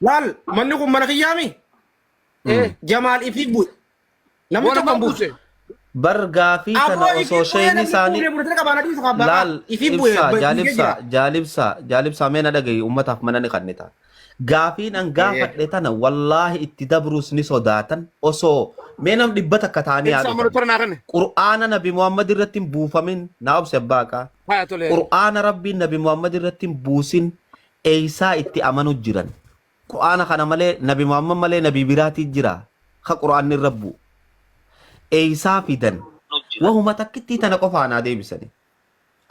Laal manni kun mana kiyyaami. Jamaal ifii bu'e. Namni Warra tokko hin maal buuse. buuse? Bar gaafii tana Aboo osoo ifii bu'ee sheeyni namni isaanii buune murtee qabaan adiisu kan baqa. laal Ifii bu'e ibsaa fiigee jaalibsaa jira. jaalibsaa jaalibsaa mee na dhagayi ummataaf mana ni kannita. Gaafiin an gaafadhe tana wallaahi itti dabruus ni sodaatan osoo mee nam 100 ta'anii haa Ibsaa dhufan. mana tora naa kanne. Qur'aana Nabi Muhammad irratti hin buufamin naa obse abbaa haqaa. Haya tole. Qur'aana Rabbiin Nabi Muhammad irratti hin buusin eeysaa itti amanu jiran. Qur'aana kana malee Nabi Muhammad malee nabii biraatii jira ka Qur'aanni irra bu'u. Eeysaa fidan. Wahuma takkittii tana qofaa naa deebisani.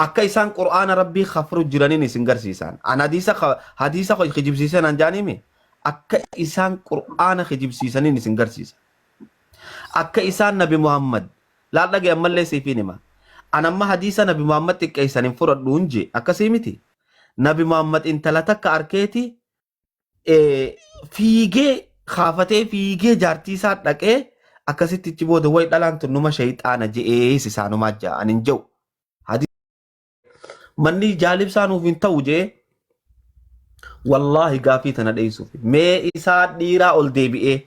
Akka isaan Qur'aana Rabbii kafru jiraniin isin garsiisaan. An hadiisa hadiisa kijibsiisan an jaaniimi. Akka isaan Qur'aana kijibsiisaniin isin garsiisa. Akka isaan Nabi Muhammad laal dhaga'i ammallee siifin hima. An amma hadiisa Nabi Muhammad xiqqeessan hin fudhadhu hin jee akkasii miti. Nabi Muhammad intala takka arkeeti fiigee kaafatee fiigee jaartii isaa dhaqee akkasitti ichi booda way dhalaan tun numa shayxaana je'ee isaanumaa ja'a ani hin je'u. Manni jaalibsaa nuuf hin ta'u je'ee wallaahi gaafii tana dheessuuf mee isaa dhiiraa ol deebi'ee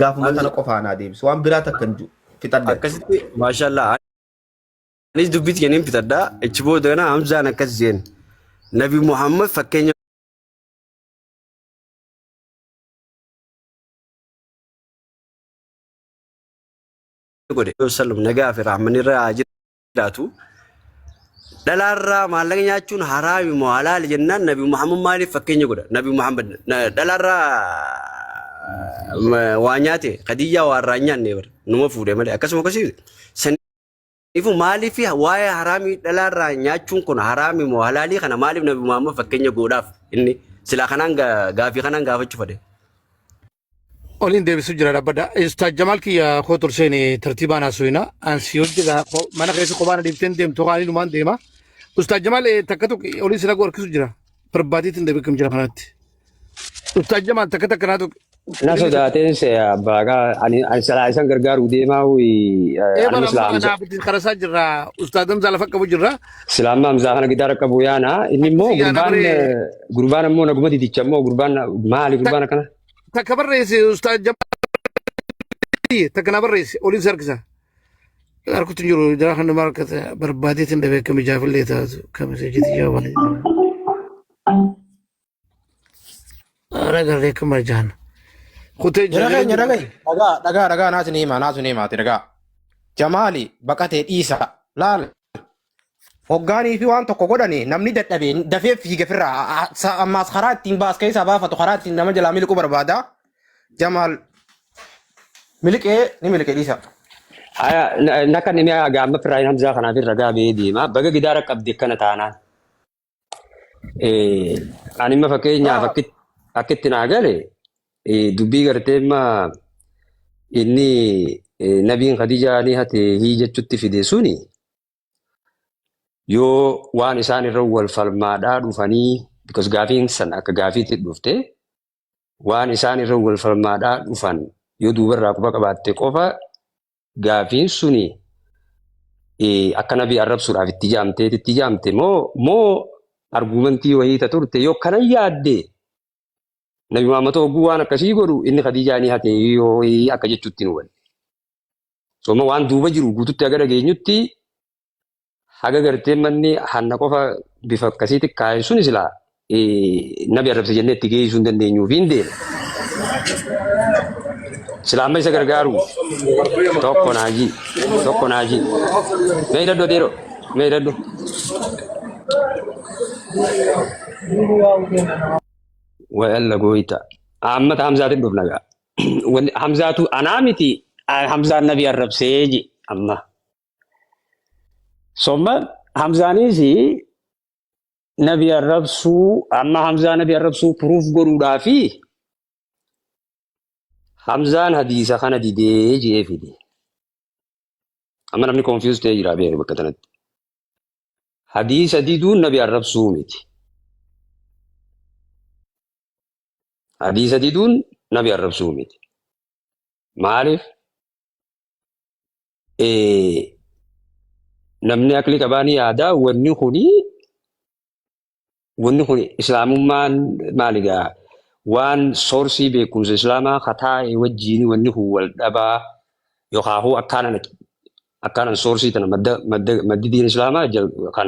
gaafuma tana qofaa naa deebisu waan biraa takka hin jiru fixadhe. Akkasitti maashaallah anis dubbii tiyya nin fixadha. Ichi booda kana Hamzaan akkas jeen. Nabi Muhammad fakkeenya godhe. Sallam nagaa fi rahmanni irra haa jiraatu. Dhalaarraa maallaqa nyaachuun haraami moo halaali jennaan Nabi Muhammad maaliif fakkeenya godha? Nabi Muhammad dhalaarraa waa nyaate Khadijaa waa irraa hin nyaanne bara numa fuudhe malee akkasuma akkasii Saniifuu maaliif waa'ee haraamii dhalaarraa nyaachuun kun haraami moo halaalii kana maaliif Nabi Muhammad fakkeenya godhaaf inni silaa kanaan gaafii kanaan gaafachuu fedhe. Oliin deebisu jira dhaabbadha. Ustaaz Jamaal kiyya koo turseeni tartiibaan haasofina. An si hojjeta mana keessa kophaan adeemteen deemtu kaanii numaan deema. Ustaaz Jamaal takka tokko oliin si ragu harkisu jira. Barbaadiitiin deebiin kam jira kanatti. Ustaaz Jamaal takka takka naa tokko. Na sodaateen se abbaa ani silaa isan gargaaruu deemaa Ee anuma bara silaa amma Hamza naaf itti karasaa jirra. Ustaaz Hamzaa lafa qabu jirra. silaa amma Hamzaa kana gidaara qabu yaana inni immoo Akkasii yaana gurbaan baree gurbaan ammoo naguma didicha ammoo gurbaan maali gurbaan akkana takka barreesse Ustaaz Jamaal takka na barreesse oliin si harkisa. Harkutti hin jiru jara kan nama harkata barbaadeetiin dhabee akkam ijaafillee taatu kam isa jeti jaawaan. Ara garee akkam arjaan. Kutee jira Jara yeroo keenya jiru. dhaga'i. Dhagaa dhagaa dhagaa naas ni hima naas ni hima ati dhagaa. Jamaali baqatee dhiisa. Laal hoggaanii fi waan tokko godhani namni dadhabe dafee fiiga firraa ammaas karaa ittiin baas keessaa baafatu karaa ittiin nama jalaa miliquu barbaada. Jamaal miliqee ni miliqee dhiisa. Aya na kan inni gaama Firaayin Hamzaa kanaaf irra gaabee deema baga gidaara qabdi akkana taanaan. Ani imma fakkeenyaaf akkitti naa gale dubbii gartee imma inni nabiin Khadijaa ni hate hii jechutti fide suni yoo waan isaan irra wal falmaadhaa dhufanii because gaafiin san akka gaafiitti dhufte waan isaan irra wal falmaadhaa dhufan yoo duubarraa quba qabaatte qofa gaafiin suni akka nabii arrabsuudhaaf itti jaamteeti itti jaamte moo argumentii wayii ta turte yoo kana yaadde Nabi Muhammad hogguu waan akkasii godhu inni Khadiijaa ni hate yoo akka jechuutti nu hubanne. Sooma waan duuba jiru guututti haga dhageenyutti haga gartee manni hanna qofa bifa akkasiitti kaa'e suni silaa nabi arrabse jennee itti geessuu hin dandeenyuu fi hin deema. Silaa amma isa gargaaru tokko naajii tokko naajii. Mee hidhadhu adeero mee hidhadhu. Wayalla gooyta. Amma ta Hamzaatiin dhufna gaa. Wanni Hamzaatu anaa miti Hamzaan nabi arrabsee ji amma. Somma Hamzaanis nabi arrabsuu amma Hamzaa nabi arrabsuu puruuf godhuudhaafi Hamzaan hadiisa kana didee jee fide. Amma namni confuse ta'ee jira beeku bakka tanatti. Hadiisa diduun nabi arrabsuu miti. Hadiisa diduun nabi arrabsuu miti. Maaliif? Namni akli qabaa ni yaada wanni kuni wanni kun islaamummaan maali gaa Waan source beekumsa Islaamaa ka taa'e wajjiin wanni kun wal dhabaa yookaan akkaanan source tana madda madda maddi diin Islaamaa kan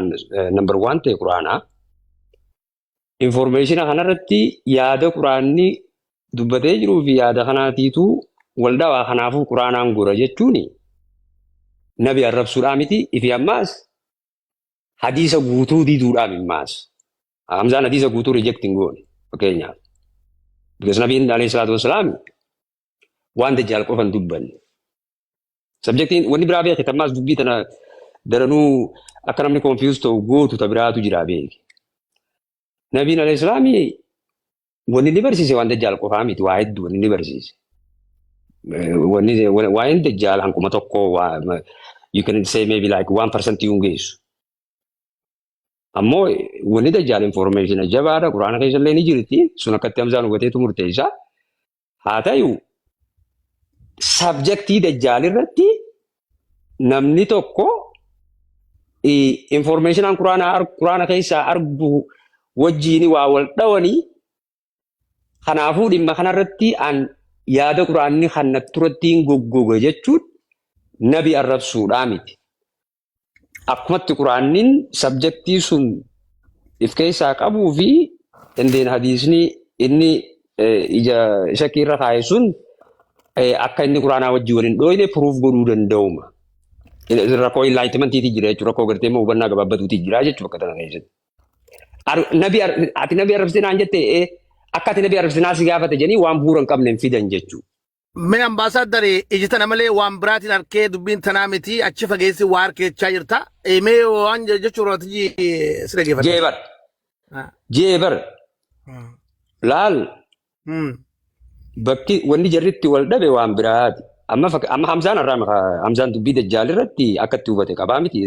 number one ta'e Quraanaa. Information kanarratti yaada Quraanni dubbatee jiruu fi yaada kanaatiitu wal dhabaa, kanaafuu Quraanaan gora jechuun nabi arrabsuudhaa miti, ifi ammaas hadiisa guutuu diduudhaa mimmaas. Hamzaan hadiisa guutuu reject hin goone fakkeenyaaf. Because nabiin alayhi salaatu wasalaam waan dajjaal qofa hin dubbanne. Subjectiin wanni biraa beekte ammaas dubbii tana daranuu akka namni confuse ta'u gootu ta biraatu jira beeki. Nabiin alayhi salaami wanni inni barsiise waan dajjaal qofaa miti, waa hedduu wanni inni barsiise. Wanni waa'een dajjaal hanquma tokko, you can say maybe like 1% yuun geessu. Ammoo wanni dajjaal information jabaadha, Quraana keessa illee ni jirti, sun akkatti Hamzaan hubateetu murteessa. Haa ta'u, subjectii dajjaal irratti namni tokko informationaan Quraana keessaa argu wajjiin waa wal dhawanii, kanaafuu dhimma kanarratti an yaada Quraanni kan turattiin goggoga jechuun nabi arrabsuudhaa miti. Akkumatti Quraannin subjectii sun if keessaa qabuu fi dandeen hadiisni inni ija shakkii irra kaa'e sun akka inni Quraanaa wajjin waliin dhooyne proof godhuu danda'uma. Rakkoo enlightenmentiiti jira jechuudha. Rakkoo gartee immoo hubannaa gabaabbatuuti jira jechuudha bakka tana keessatti. Nabi ati nabi arrabsite naan jette, akka ati nabi arrabsite naa si gaafate jedhanii waan bu'uura hin qabne hin fidan jechuudha. Mee ambaasaaddaree, iji tana malee waan biraatiin harkee dubbiin tanaa miti, achi fageessi waa harkeechaa jirta. Mee waan jechuun irratti si dhaggeeffadha. Jeebar. Jeebar. Laal, bakki wanni jarritti wal dhabe waan biraati. Amma Hamzaan irraa Hamzaan dubbii dajjaal irratti akka itti hubate qabaa miti,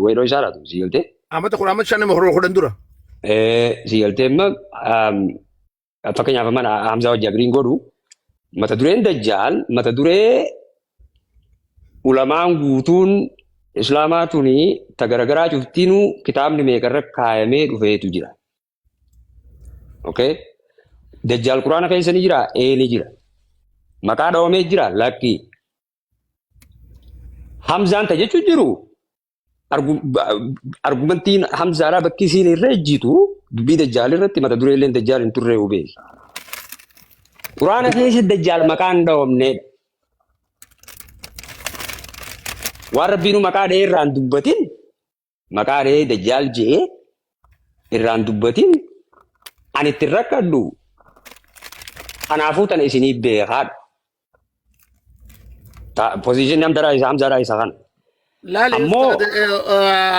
wayidoo isaa laatu si galtee. Amata 15 nama 10 dura. Si galtee, amma fakkeenyaaf mana Hamzaa wajji agreein godhu, mata dureen dajjaal mata duree ulamaan guutuun islaamaa tuni ta garagaraa cuftinuu kitaabni meeqarra kaayamee dhufeetu jira. Okay? Dajjaal Quraana keessa ni jira? Ee, ni jira. Maqaa dhawamee jira? Lakki. Hamzaan ta jechuun jiru argumentiin Hamzaadhaa bakki isiin irra ejjitu dubbii dajjaal irratti mata duree illee dajjaal hin turre beeki. Quraana keessa dajjaal maqaan hin dhawamneedha. Waan Rabbiinuu maqaa dhahee irraan dubbatin, maqaa dhahee dajjaal je'ee irraan dubbatin, ani ittiin rakkadhu, kanaafuu tana isinii beekaadha. Position Hamzaadhaa isa Hamzaadhaa isa kana. Laali. Ammoo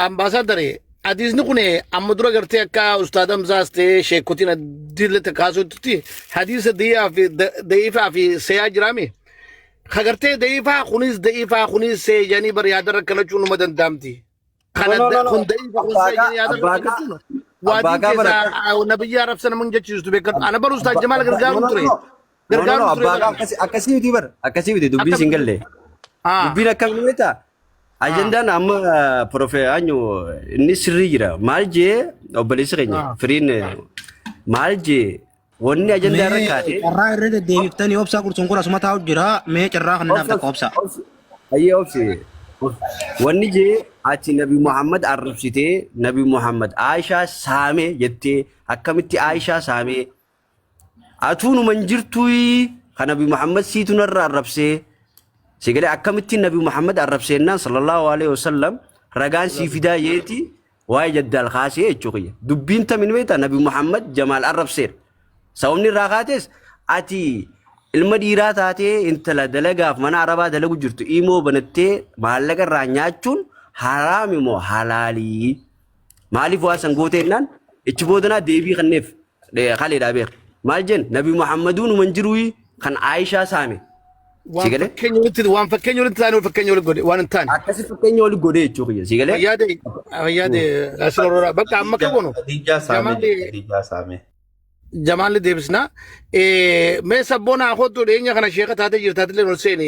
Ambaasaaddaree, hadiisni kun amma dura gartee akka ustaad Hamzaas ta'ee sheekotiin addiillee kaasutti hadiisa da'iifaa fi seeyaa jiraame. Kagartee da'iifaa kunis da'iifaa kunis seeyanii bar yaadarra kalachuun numa danda'amti. Kana No, no, no, no. kun da'iifa kun seeyanii yaadarra kalachuun waadiin Abbaagaa bara keessaa nabiyyaa arabsa nama hin jechiistu beekadhu. Ana bar ustaad Jamaal gargaaruun ture. No, no, no, Gargaaruun ture abbaagaa bara. akkasii miti bar, akkasii miti dubbiin sin galle. Dubbiin akkamii beektaa? Ajandaan amma profe anyu inni sirrii jira. Maal jee obboleessi keenya firiin maal jee wanni ajandaa irra Mee kaate. Carraa irra deddeebiftanii obsaa qursuun kun asuma taa'u jira. Mee carraa kana naaf takka obsa. Ayyee, obsi. Wanni jee ati Nabi Muhammad arrabsitee, Nabi Muhammad Aishaa saamee jettee, akkamitti Aishaa saamee atuu numan jirtuyi kan Nabi Muhammad siitu narra arrabsee si galee, akkamitti Nabi Muhammad arrabseennaan sallallahu alaihi wasallam ragaan sii fidaa jeeti waa'ee jaddaal kaasee jechuu kiyya. Dubbiin tamin beektaa, Nabi Muhammad Jamaal arrabseera. Sababni irraa kaates ati ilma dhiiraa taatee intala dalagaaf mana arabaa dalagu jirtu imoo banattee maallaqa irraa nyaachuun haraami moo halaalii? Maaliif waan san gootee jennaan ichi boodanaa deebii kanneef kaleedhaa beek. Maal jeen, Nabi Muhammaduu numan jiruu kan Aayishaa saame. Waan Si galee? fakkeenya walitti waan fakkeenya walitti taane fakkeenya walitti godhe waan hin taane. Akkasi fakkeenya wali godhee jechuu kiyya. Si galee? Fayyaade fayyaade asin ororaa bakka amma akka goonu. Khadijaa saame. Jamaalli Khadijaa saame. Jamaalli deebisnaa. Mee sabboona kootu dhiyeenya kana sheeka taatee jirtaatillee ol seeni.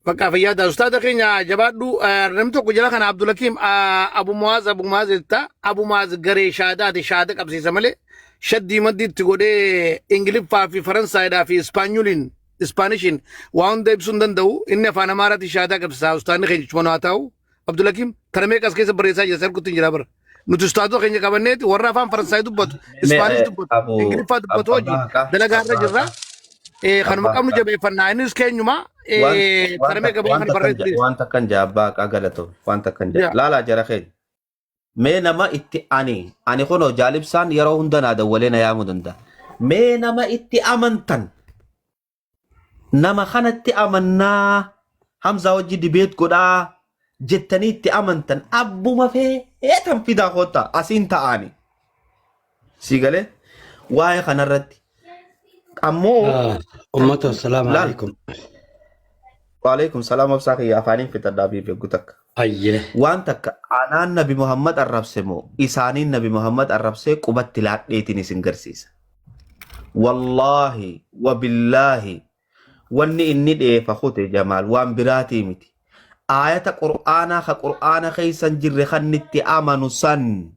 Bakka fayyaada ustaada keenya jabaadhu. Namni tokko jala kana Abdulhakiim Abu Muwaaz Abu Muwaaz jetta. Abu Muwaaz garee shaadaati, shaada qabsiisa malee shaddii maddiitti godhee Ingiliffaa fi Faransaayidhaa fi Ispaanyuliin Ispaanishiin waa hunda ibsuu hin danda'u. Inni afaan Amaaraatiin shaadaa qabsiisa. Ustaadni keenya cuma haa ta'u. Abdulhakiim tana meeqas keessa barreessaa jira, sarkutti hin jira bara. Nuti ustaadota keenya qabanneeti warra afaan Faransaay dubbatu, Ispaanish dubbatu, Abu Ingiliffaa dubbatu hojii abbaa haqaa dalagaa irra abbaa jirra. haqaa Kanuma abbaa qabnu haqaa jabeeffannaa. Innis keenyuma waan waan tana meeqa takka waan kana takkan barreessu waan takkan jaa abbaa haqaa galatoo waan takkan jaa jaa. laalaa jara keenya. Mee nama itti ani kunoo jaalibsaan yeroo hunda naa dawwalee na yaamuu danda'a. Mee nama itti amantan, nama kanatti amannaa, Hamzaa wajji debate godhaa jettanii itti amantan, abbuma feetan fidaa koottaa, asiin ta'aani. Sii galee waa'ee kanarratti ammoo Ummata, assalaamu laal alaikum. Waalaikum salaam. Obsaa kiyya afaaniin fixadhaa fi beeku takka. Ayyee. Waan takka, anaan Nabi Muhammad arrabse moo isaaniin Nabi Muhammad arrabsee qubatti laadheetiin isin garsiisa. Wallaahi wabillaahi, wanni inni dheefa kute Jamaal waan biraatii miti. Aayata Qur'aanaa ka Qur'aana keessa hin jirre kan itti amanu san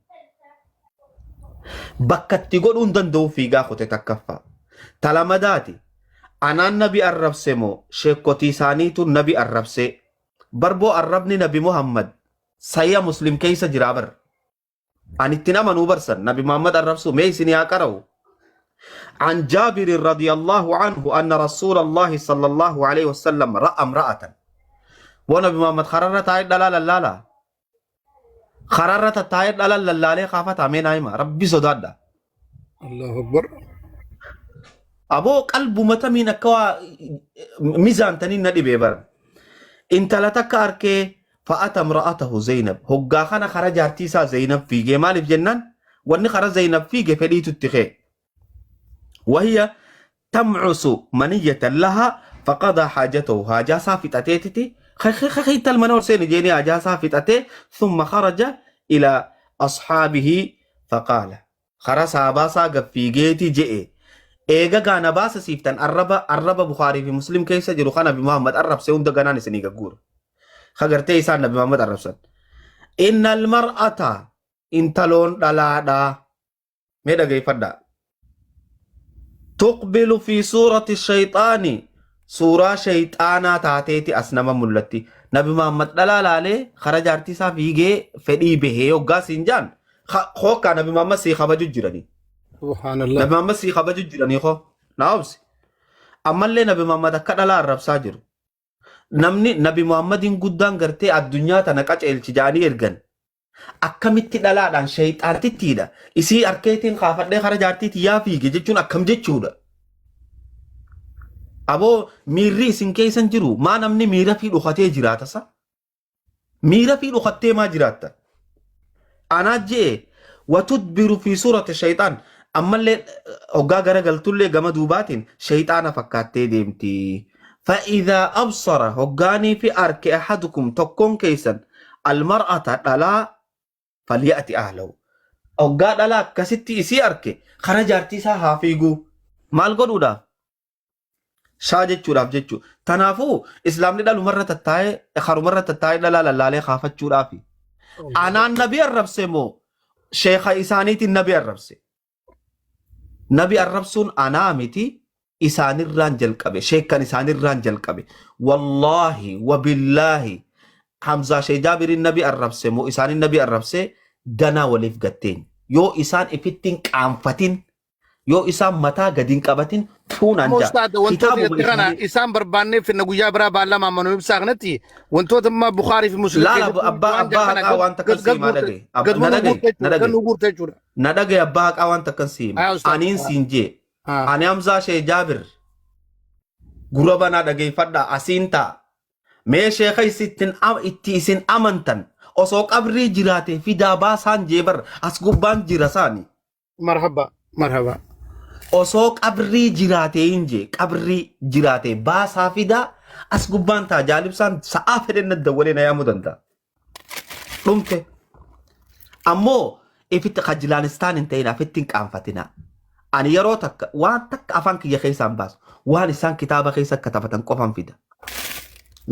bakka itti godhuu hin danda'u fiigaa kute takkaffaa. Talamadaati anaan Nabi arrabse moo sheekotii isaaniitu Nabi arrabse? Barboo arrabni Nabi Muhammad sayya Muslim keessa jiraa bar. Ani ittiin amanuu barsan Nabi Muhammad arrabsu mee isin haa qara'u. عن جابر رضي الله عنه أن رسول الله صلى الله عليه وسلم رأى امرأة. ونبي محمد خررت تايد لا لا لا لا خررت تايد لا لا لا لا خافت أمين أيما ربي صداد. الله أكبر. أبو قلب متمين أكوا ميزان تنين ندي بيبر انت لا تكاركي. فأتى امرأته زينب هقا خنا خرج ارتيسا زينب في جمال في جنان واني خرج زينب في فليت التخي وهي تمعس منية لها فقضى حاجته حاجة صافت أتيتتي خي خي خي تلمنور سين جيني حاجة صافت أتي ثم خرج إلى أصحابه فقال خرس عباسا في جيتي جئ eega gaana baasa siiftan arraba arraba Bukhaarii fi Muslim keessa jiru kana Nabi Muhammad arrabse hunda ganaan isinii gagguura. Kagartee isaan Nabi Muhammad arrabsan. إن المرأة intaloon dhalaadhaa. Mee dhageeffadhaa. تقبل في صورة الشيطان suuraa shayxaanaa taateeti as nama mul'atti. Nabi Muhammad dhalaa laalee kara jaartii isaa fiigee fedhii bahee hoggaa siin jaan hokkaa Nabi Muhammad sii kabaju jiranii. سبحان الله. Nabi Muhammad sii kabaju jiranii hoo naa obsi. Ammallee Nabi Muhammad akka dhalaa arrabsaa jiru. Namni Nabi Muhammadiin guddaan gartee addunyaa tana qaceelchi jaanii ergan. Akkamitti dhalaadhaan shayxaantittiidha. Isii harkeetiin kaafadhee kara jaartiitti yaa fiige jechuun akkam jechuudha? Aboo miirri isin keessan jiru maa namni miira fi dhukatee jiraata sa? Miira fi dhukattee maa jiraatta? Anaa je'e وتدبر في صورة الشيطان ammallee hoggaa gara galtullee gama duubaatiin shayxaana fakkaattee deemti. فإذا أبصر hoggaanii fi arke أحدكم tokkoon keessan المرأة dhalaa فليأت أهله hoggaa dhalaa akkasitti isii arke kara jaartii isaa haa fiiguu. Maal godhuudhaaf? Shaa jechuudhaaf jechuu. Tanaafuu islaamni dhalumarra tattaa'ee karumarra tattaa'ee dhalaa lallaalee kaafachuudhaafi. Anaan Nabi arrabse moo sheeka isaaniitiin Nabi arrabse? Nabi arrabsuun anaa miti, isaanirraan jalqabe, sheekkan isaanirraan jalqabe. Wallaahi wabillaahi, Hamzaa Shee Jaabiriin Nabi arrabse moo isaanin Nabi arrabse ganaa waliif gatteen. Yoo isaan ifittiin qaanfatin, yoo isaan mataa gadi hin qabatin fuunaan Amma jaa. ustaada wantoota Kitaabuma jette kana isaanii isaan barbaannee finna, guyyaa biraa baallama ammanuu ibsaa kanatti wantoota amma Bukaarii fi Muslim Laala keessatti abbaa waan abbaa jedhan kana haqaa waan takkan gad gad siimaa guurte dhagaye. gad Na nu dhagaye guurte na jechuudha gad dhagaye nu guurte jechuudha. Na dhagaye abbaa haqaa waan takkan siima. Haa ustaada. Aniin siin jee. Haa. Ani Hamzaa Shee Jaabir gurra banaa dhageeffadhaa asiin ta'a. Mee sheeka itti isin amantan osoo qabrii jiraate fidaa baasaan jeebar as gubbaan jira saani. Marhaba marhaba. Osoo qabrii jiraate hin jee, qabrii jiraate baasaa fidaa as gubbaan ta'a, jaalibsaan sa'aa fedhen na dawwalee na yaamuu danda'a. Dhumte. Ammoo ifitti kajilaanistaan hin ta'in, afitti hin qaanfatina. Ani yeroo takka waan takka afaan kiyya keessaan baasu, waan isaan kitaaba keessa katabatan qofan fida.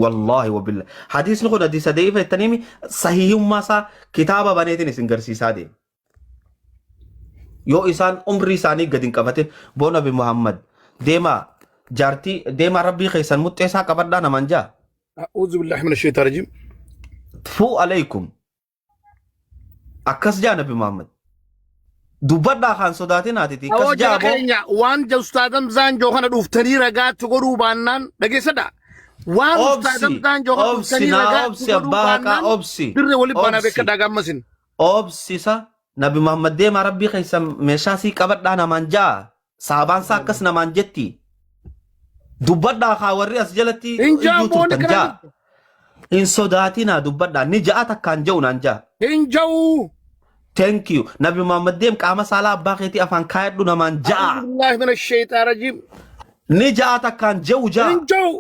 Wallaahi wabilla. Hadiisni kun hadiisa da'iifa jettaniimi sahiihummaa isaa kitaaba baneetiin isin garsiisaa deema. Yoo isaan umrii isaanii gadi hin qabatin boo Nabi Muhammad deemaa jaartii deemaa rabbii keessan muxxee isaa qabadhaa namaan jaa. A'uudhu billahi mina shaytaan rajiim. Tfuu alaykum. Akkas jaa Nabi Muhammad. Dubbadhaa kaan sodaatin haatiti. Awoo Akkas jaa jara boo. keenya waan ustaad Hamzaan joo kana dhuftanii ragaatti godhuu baannaan dhageessadha. Waan ustaad Obsi. Hamzaan joo kana Obsi dhuftanii naa ragaatti obsi godhuu abbaa haqaa baannaan obsi. dirree waliin baanaa Obsi. beekadhaa gammasin. Obsisa Nabi Muhammad deemaa rabbii keessan meeshaa sii qabadhaa namaan jaa. Saabaan isaa akkas namaan jetti. Dubbadhaa kaa warri as jalatti Hin iyyuu jaan boonni turtan kana jaa. Hin sodaatinaa dubbadhaa. Ni ja'a takkaan ja'u naan jaa. hin ja'u. Thank you. Nabi Muhammad deem qaama saalaa abbaa keetii afaan kaayadhu namaan ja'a. A'uudhu billahi mina shaytaan rajiim. Ni ja'a takkaan ja'u ja'a. Hin ja'u.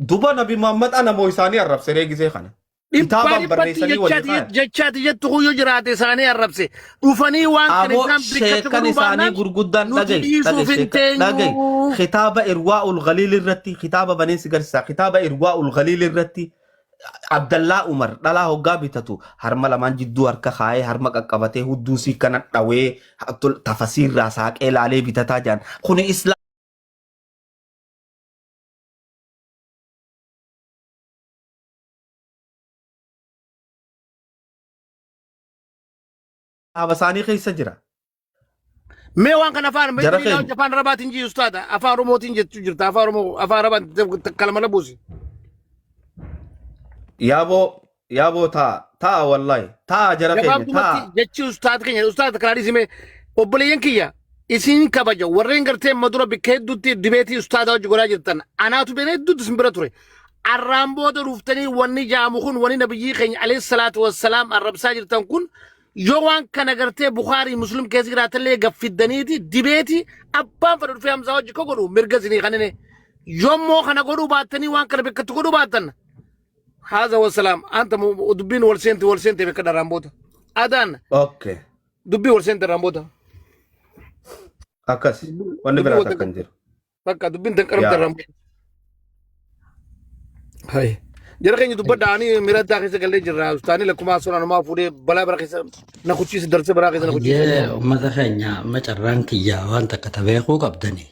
Duba Nabi Muhammad ana moo isaanii arrabse ree gisee kana. Dhibbaa Kitaabaan dhibbatti barreessanii walii jechaati kaayan. jechaati jettu kun yoo jiraate isaanii arrabse. Dhufanii waan kana Aboo isaan bikkatti sheekan godhuu isaanii baannaan gurguddaan nuti dhagahi dhiisuuf dhagahi hin sheeka dhagahi teenyu. kitaaba irwaa'ul ghaliil irratti kitaaba baneen si garsiisa kitaaba irwaa'ul ghaliil irratti Abdallaa Umar dhalaa hoggaa bitatu harma lamaan jidduu harka kaayee harma qaqqabatee hudduu sii kana dhawee tafasiirraa saaqee laalee bitataa jiran kuni islaama isaanii keessa jira. Mee waan kana afaan mee Jara daliilaa keenya. afaan Arabaatiin jiru ustaada afaan Oromootiin jechuu jirta afaan Oromoo afaan Arabaan kalama labuusi. Yaaboo yaaboo taa taa wallahi taa jara keenya Gabaabdumatti taa. jechi ustaad keenya ustaad kanaa dhiisime obboleeyyan kiyya isin kabaja warreen gartee amma dura bakka hedduutti dibeetii ustaadaa hojii godhaa jirtan anaatu beena hedduutti isin bira ture. Arraan booda dhuftanii wanni jaamu kun wanni nabiyyii keenya alayhi salaatu wassalaam arrabsaa jirtan kun yoo waan kana gartee Bukaarii Muslim keessa jiraatallee gaffiddaniiti dibeetii abbaan fedha dhufee Hamzaa hojii ko godhu mirga isinii kanine yoommoo kana godhuu baattanii waan kana bakkatti godhuu baattan Haza wasalaam anta dubbiin wal seente wal seente bakka dharraan booda. Adaan Okay. dubbii wal seente dharraan booda. Akkas wanni Dubbii biraa wal takka hin jiru. Bakka dubbiin danqaramte Yaa. dharraan booda. Hai. Jara keenya dubbadha ani miraddaa keessa gallee jirra. Ustaanii lakkumaa sonaanumaa fuudhee balaa bira keessa na kuchiise darsee biraa keessa na kuchiise. Jee uummata keenya amma carraan kiyyaa waan takka ta beekuu qabdani.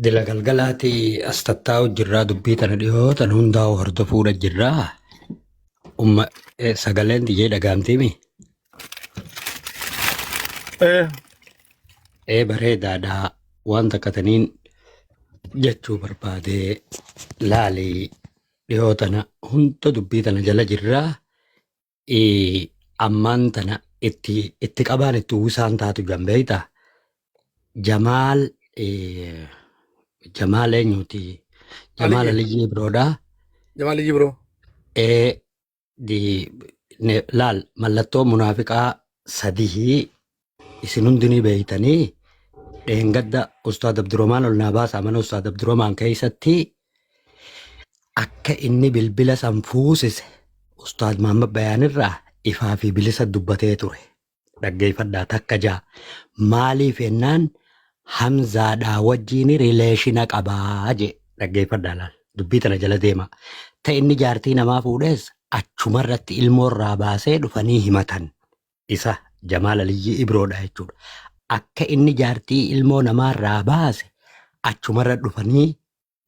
Dila galgalaati as tattaa'u jirraa dubbii tana dhiyoo tan hundaa'u hordofuudha jirraa. Umma sagaleen tiyyee dhagaamtiimi. Eh. Ee bareedaadha waan takka taniin jechuu barbaadee laali dhiyoo tana hunda dubbii tana jala jirraa. Ammaan tana itti itti qabaan itti uwwisaan taatu jan beekta. Jamaal Jamaal eenyuti? Jamaal Aliyyi. Aliyyii biroodha. Jamaal Aliyyii biroo. Ee di laal mallattoo munaafiqaa sadihii isin hundinii beeytanii dheengadda Ustaad Abdurrahmaan ol naa baasaa mana Ustaad Abdurrahmaan keessatti akka inni bilbila san fuusise Ustaad Mahammad Bayaanirraa ifaa fi bilisa dubbatee ture. Dhaggeeffadhaa takka ja'a. Maaliif jennaan Hamzaadhaa wajjiin rileeshina qabaa jee. Dhaggeeffadhaa laal. Dubbii tana jala deema. Ta inni jaartii namaa fuudhees achumarratti ilmoorraa baasee dhufanii himatan. Isa Jamaal Aliyyii Ibroodha jechuudha. Akka inni jaartii ilmoo namaarraa baase achumarra dhufanii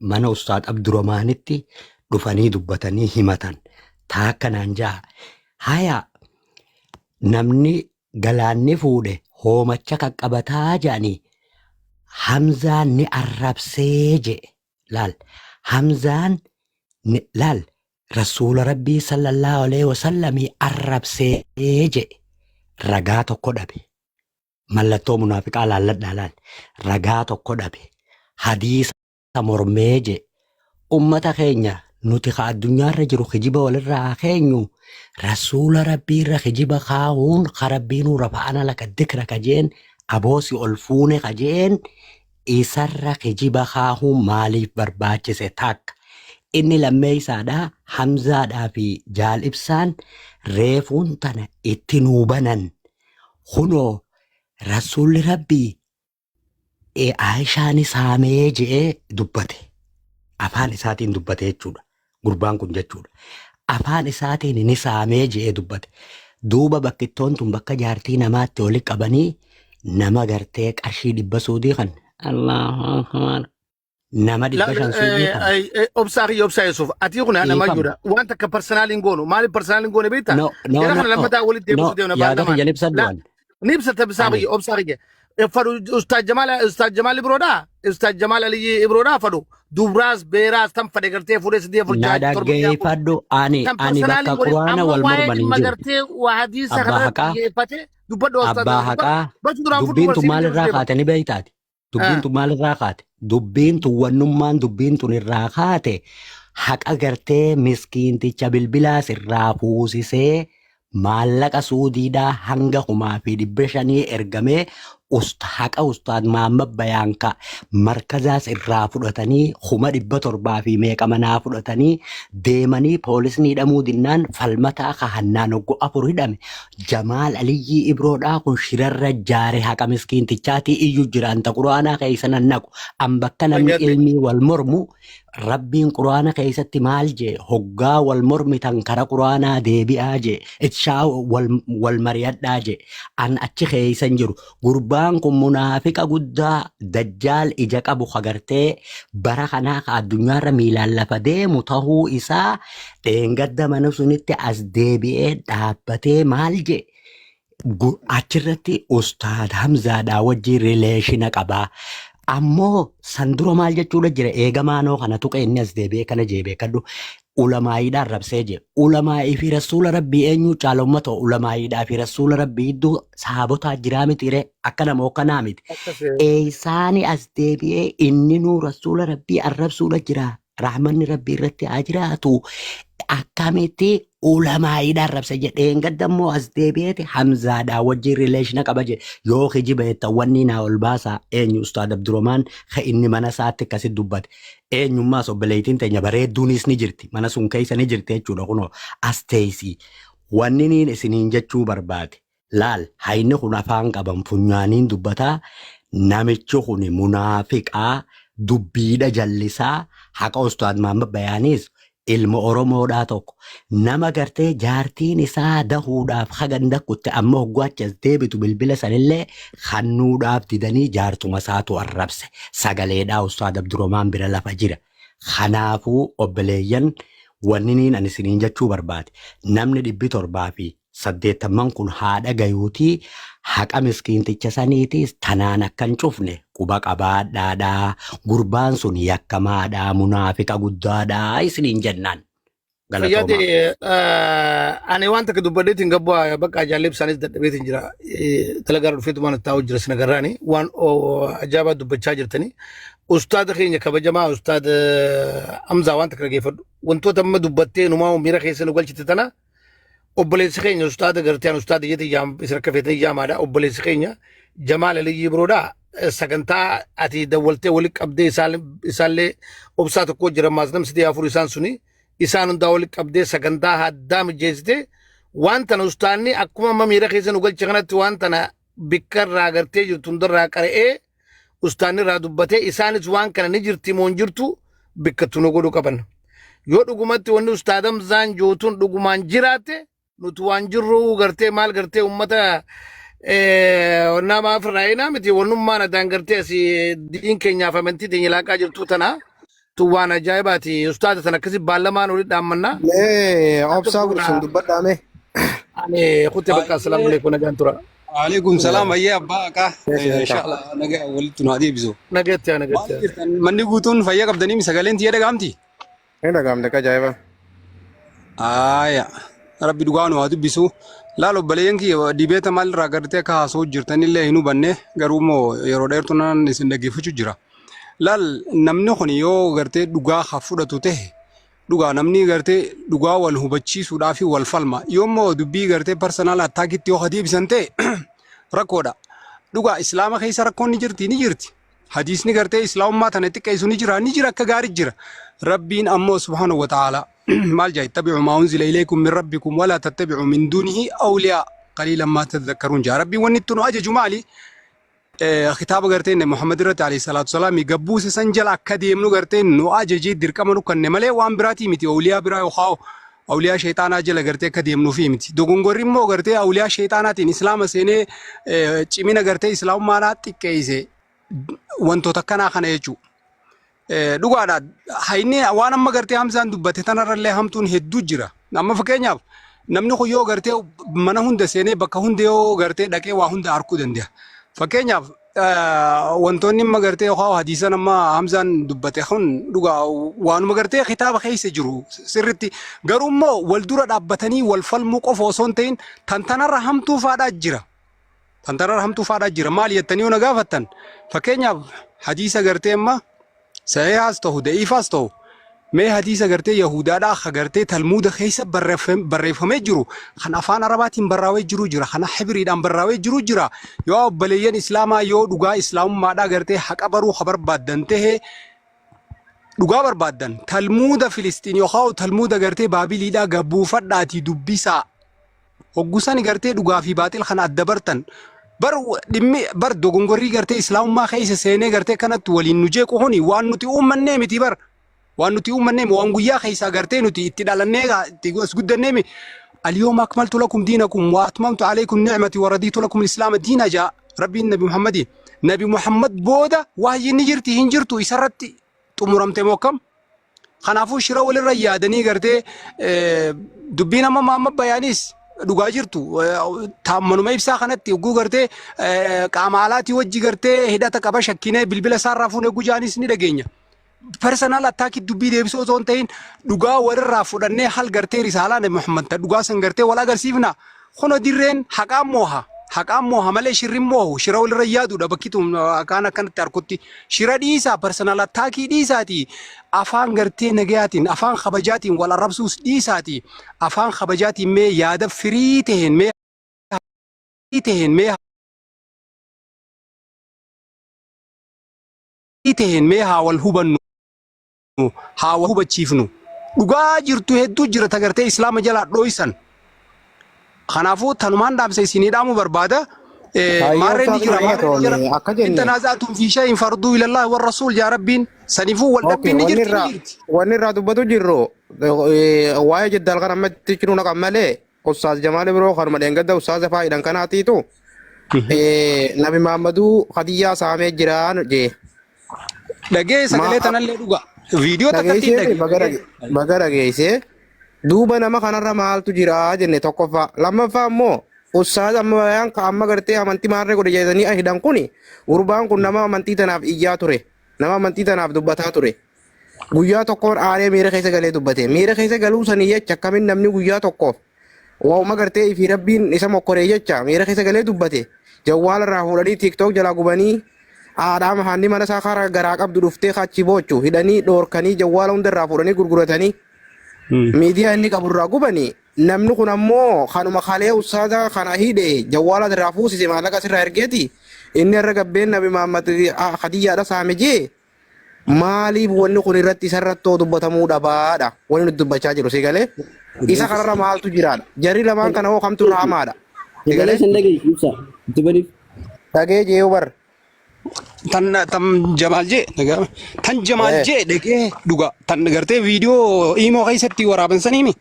mana Ustaad Abduramaanitti dhufanii dubbatanii himatan. Taakka naan ja'a. Haya namni galaanni fuudhe hoomacha qaqqabataa jedhanii Hamzaan ni arrabsee jedhe. Laal Hamzaan laal Rasuula Rabbii sallallahu alaihi wasallamii arrabsee jedhe ragaa tokko dhabe. Mallattoo munaafiqaa laalladhaa laal. Ragaa tokko dhabe. Hadiisa mormee jedhe. Ummata keenya nuti ka addunyaarra jiru kijiba walirraa haa keenyu Rasuula Rabbiirra kijiba kaa'uun ka Rabbiinuu rafa'ana laka dikra ka jeen aboosi ol fuune ka jeen isarra kijiba kaahuun maaliif barbaachise takka. Inni lammeeysaadha Hamzaadhaa fi Jaal Ibsaan reefuun tana itti nuu banan. Kunoo Rasuulli Rabbii Aayishaan saamee je'ee dubbate. Afaan isaatiin dubbate jechuudha. Gurbaan kun jechuudha. Afaan isaatiin ni saamee je'ee dubbate. Duuba bakkittoon tun bakka jaartii namaatti oli qabanii nama gartee qarshii 100 suudii kan Allahu Akbar nama 500 suudii kan Obsaa kiyya obsaa Yusuf. Ati kun nama dhiifama. jechuudha. Waan takka personal hin goonu. Maaliif personal hin goone beektaa? No, no, Jara no, kana lammataa walitti no, deebisuu deemna yaada baalamaan. kiyya ibsadhu La an. ni ibsata bisaa Ani kiyya obsaa kiyya. Fadhu Ustaaz Jamaal Ustaaz Jamaal Ibroodhaa Ustaaz Jamaal Aliyyi Ibroodhaa fadhu dubraas beeraas tan fadhe gartee fuudhee sadii afur Na jaha torba jaha kudha dhaggeeffadhu ani tan ani personal bakka godhe quraana amma wal waa'ee morman hin dhimma jiru. gartee waa hadiisa Abbaa kanarratti haqaa xiyyeeffate dubbadhu Ustaaz abbaa dubbadhu haqaa bachu duraan fudhu dubbiin tun barsiifni maal deebisu irraa deema. kaate ni beektaati. Dubbiin tun maal irraa kaate? Dubbiin tun wannummaan dubbiin tun irraa kaate haqa gartee miskiinticha bilbilaas irraa fuusisee maallaqa suudiidhaa hanga 1500 ergamee haqa ustaad Mahammad Bayaanka markazaas irraa fudhatanii 700,000 fi meeqa manaa fudhatanii deemanii poolisni hidhamuu dinnaan falmataa kahannaan hoggu afur hidhame Jamaal Aliyyii Ibroodhaa kun shirarra jaare haqa miskiintichaatii iyyuu jiraan ta quraanaa keessa nan naqu an bakka namni Fayyaatti. ilmii wal mormu Rabbiin quraana keessatti maal jee hoggaa wal mormitan kara quraanaa deebi'aa jee itshaa wal, wal mari'adhaa jee an achi keessa hin jiru gurbaan kun munaafiqa guddaa dajjaal ija qabu kagartee bara kanaa ka addunyaarra miilaan lafa deemu tahuu isaa dheengadda mana sunitti as deebi'ee dhaabbatee maal jee Achirratti ustaad Hamzaadhaa wajjin rileeshina qabaa. Ammoo san dura maal jechuudha jira eega maanoo kana tuqe inni as deebi'ee kana jee beekadhu. Ulamaa'iidhaan rabsee jee. Ulamaa'ii fi rasuula rabbii eenyuu caala ummata ulamaa'iidhaa fi rasuula rabbii gidduu sahaabotaa jiraa miti ree akka nama hokkanaa miti. Akkas Eessaani as deebi'ee inni nuu rasuula rabbii arrabsuudha jira. Rahmanni rabbii irratti haa jiraatu. Akkamitti ulamaa'iidhaan rabsa jedheen gadda immoo as deebi'eeti Hamzaadhaa wajjin rileeshina qaba jedhe yoo kijiba jettan wanni naa ol baasaa eenyu Ustaad Abdurrahmaan ka inni mana isaatti akkasitti dubbate eenyummaas obboleettiin teenya bareedduunis ni jirti mana sun keessa ni jirti jechuudha kunoo as teessi wanni niin isiniin jechuu barbaade Laal hayni kun afaan qaban funyaaniin dubbataa namichi kun munaafiqaa dubbiidha jallisaa haqa ustaad Mahammad Bayaaniis ilma Oromoodhaa tokko nama gartee jaartiin isaa dahuudhaaf hagan dakkutte amma hogguu achi as deebitu bilbila sanillee kannuudhaaf didanii jaartuma isaatu arrabse sagaleedhaa ustaad Abdurrahmaan bira lafa jira kanaafuu obboleeyyan wanniniin ani isiniin jechuu barbaade namni 780n kun haa dhagayuutii haqa miskiinticha saniitiis tanaan akka hin cufne quba qabaadhaadha. Gurbaan sun yakkamaadha, munaafiqa guddaadha isiniin jennaan. Fayyaade Galatoomaa. ani waan takka dubbadheetiin gabbu'aa bakka ajaallee isaanis dadhabeetiin jira. Dalagaa dhufeetumaan taa'u jira sina garraani waan ajaa'ibaa dubbachaa jirtanii. Ustaada keenya kabajamaa ustaada Amzaa waan takka dhageeffadhu. Wantoota amma dubbattee numaa miira keessa nu galchite tana obboleessi keenya ustaada gartee an ustaada jetti jaam isin akka feetanii jaamaadha obboleessi keenya Jamaal Aliyyii biroodha sagantaa ati dawwaltee walitti qabdee isaallee obsaa tokko jira maas nam sidii afur isaan suni isaan hundaa walitti qabdee sagantaa haddaa mijeessite waan tana ustaanni akkuma amma miira keessa nu galche kanatti waan tana bikka irraa gartee jirtu hundarraa qara'ee ustaanni irraa dubbatee isaanis waan kana ni jirti moo hin jirtu bikkattu nu godhuu qaban. Yoo dhugumatti wanni ustaad Hamzaan jootuun dhugumaan jiraatte nuti waan jirru gartee maal gartee ummata nama ofirraa miti wannummaan addaan gartee asii diin keenyaaf amantii teenya laaqaa jirtu tana tun waan ajaa'ibaati ustaada tana akkasi baallamaan olii dhaammannaa. Mee Akka obsaa fuula guddisun dubbadhaa mee. ani kutte bakka assalaamu alaikum nagaan tura. Waalaikum salaam ayyee abbaa haqaa Keessa jirta. inshallah naga walitti nu haa deebisu. Nagatti haa Maal nagatti haa. jirtan manni guutuun fayyaa qabdanii sagaleen tiyya dhagahamti? Ni dhagahamte akka ajaa'iba. Aaya rabbi dhugaa nu haa dubbisu. Laal obboleeyyan kiyya dibeeta maal irraa gartee akka haasa'u jirtanillee hin hubanne garuu immoo yeroo dheertuu nan isin dhaggeeffachuu jira. Laal namni kun yoo gartee dhugaa haa fudhatu ta'e dhugaa namni gartee dhugaa wal hubachiisuudhaa fi wal falma. Yoo immoo dubbii gartee personal attackitti yoo deebisan ta'e rakkoodha. Dhugaa islaama keessa rakkoon ni jirti ni jirti. Hadiisni gartee islaamummaa tana xiqqeessu ni jira ni jira akka gaarii jira. Rabbiin ammoo subhaanahu wa ta'ala maal jaa ittabi'u maa unzila ilaykum min rabbikum walaa tattabi'u min duunihi awliyaa qaliilan maa tadhakkaruun jaa. Rabbiin wanni itti nu ajaju maali? Kitaaba gartee Nabi Muhammad irratti alayhi salaatu salaami gabbuuse san jala akka deemnu gartee nu ajajee dirqama nu kanne malee waan biraatii miti awliyaa biraa yookaan awliyaa sheexaanaa jala gartee akka deemnuufi miti. Dogongorri immoo gartee awliyaa sheexaanaatiin islaama seenee cimina gartee islaamummaadhaa xiqqeesse wantoota akkanaa kana jechuudha. Dhugaadha. Hayni waan amma gartee Hamzaan dubbate tanarrallee hamtuun hedduu jira. Amma fakkeenyaaf namni kun yoo gartee mana hunda seenee bakka hunda yoo gartee dhaqee waa hunda arguu danda'a. Fakkeenyaaf wantoonni amma gartee yookaan hadiisan amma Hamzaan dubbate kun dhugaa waanuma gartee kitaaba keessa jiru sirritti. Garuu immoo wal dura dhaabbatanii wal falmuu qofa osoo hin ta'in tan tanarra hamtuu faadhaa jira. Tan tanarra hamtuu faadhaa jira. Maali jettanii yoo na gaafattan fakkeenyaaf hadiisa gartee amma sahihaas ta'u da'iifaas ta'u mee hadiisa gartee Yahudaadhaa ka gartee Talmuuda keessa barreeffamee jiru kan afaan Arabaatiin barraawee jiru jira kan Hibriidhaan barraawee jiru jira yoo obboleeyyan Islaamaa yoo dhugaa Islaamummaadhaa gartee haqa baruu ka barbaaddan ta'e dhugaa barbaaddan Talmuuda Filistiin yookaan Talmuuda gartee Baabiliidhaa gabbuufadhaatii dubbisaa. Hoggu sani gartee dhugaa fi baaxil kana adda bartan. Bar dhimmi bar dogongorrii gartee islaamummaa keessa seenee gartee kanatti waliin nu jeequ kuni waan nuti uummannee miti bar. Waan nuti uummannee waan guyyaa keessaa gartee nuti itti dhalannee itti as guddannee mi. Al-yawma akmaltu lakum diinakum wa atmamtu alaykum ni'mati wa raditu lakum al-islaama diina jaa Rabbiin Nabi Muhammadiin. Nabi Muhammad booda wahyiin ni jirti hin jirtu isarratti xumuramte moo akkam? Kanaafuu shira walirra yaadanii gartee dubbiin amma amma bayaanis dhugaa jirtu manuma ibsaa kanatti hogguu gartee qaama alaatii wajji gartee hidhata qaba shakkinee bilbila isaarraa fuunee gujaanis ni dhageenya. Personal attack dubbii deebisuu osoo hin ta'in dhugaa walirraa fudhannee hal gartee risaalaa Nabi Muhammad ta dhugaa san gartee wal agarsiifna. Kuno dirreen haqaan mooha. Haqaan mooha malee shirri hin moohu. Shira walirra yaaduudha bakki tun akkaan akkanatti harkutti. Shira dhiisaa personal attack dhiisaati. Afaan gartee nagayaatiin afaan kabajaatiin wal arrabsuus dhiisaati. Afaan kabajaatiin mee yaada firii taheen mee taheen mee taheen mee haa wal hubannu. Haa wal hubachiifnu. Dhugaa jirtu hedduu jira tagartee islaama jalaa dhooysan. Kanaafuu tanumaan dhaamsa isinii dhaamuu barbaada. Hayyoo Maarreen ni ustaaza jira maarreen ni jira. galatoomii akka In jenne tanaaza'atum fi shay'in farduu ilallahi war rasuul yaa rabbiin. Saniifuu wal Okay, dhabbiin ni wanni jirti ni irraa jirti. wanni irraa dubbatu jirru waa'ee jiddaal kan ammatti jiru naqan malee ustaaz Jamaal Ibroo kanuma dheengadda ustaaza faayidan kanaatiitu Nabi Muhammaduu Khadiyyaa saamee jira jee. Dhagee sagalee tanallee dhuga. Viidiyoo takkatti hin Dhageessee baga dhagee. baga dhageessee duuba nama kanarra maaltu jira jenne tokkoffaa lammaffaa immoo ustaaz amma bayaan ka amma gartee amantii maarree godhe jedhanii hidhan kuni gurbaan kun nama amantii tanaaf iyyaa ture nama amantii tanaaf dubbataa ture guyyaa tokkoon aaree miira keessa galee dubbate miira keessa galuu sanii jecha akkamiin namni guyyaa tokkoof waa'uma gartee ifii rabbiin isa mokkoree jecha miira keessa galee dubbate jawwaala irraa fuudhanii tiiktook jalaa gubanii haadhaa mahaanni mana isaa karaa garaa qabdu dhuftee achi boochu hidhanii dhoorkanii jawwaala hunda irraa fuudhanii gurguratanii miidiyaa inni qabu irraa gubanii namni kun ammoo kanuma kalee ustaaza kana hidhe jawwaala irraa fuusise maallaqa sirraa ergeeti inni irra gabbeen nabi Muhammad Khadiyyaadha saame jee maaliif wanni kun irratti isarrattoo dubbatamuu dhabaadha wanni nuti dubbachaa jiru si galee isa kanarra maaltu jiraadha jarri lamaan kana hoo kamtu irra hamaadha si Sagalee galee san dhageessu ibsa. Itti baniif. dhagee jeeyu bar Tan tan Jamaal jee dhagaa tan Jamaal Eh. jee dhagee dhuga tan gartee viidiyoo imoo keessatti waraaban saniimi.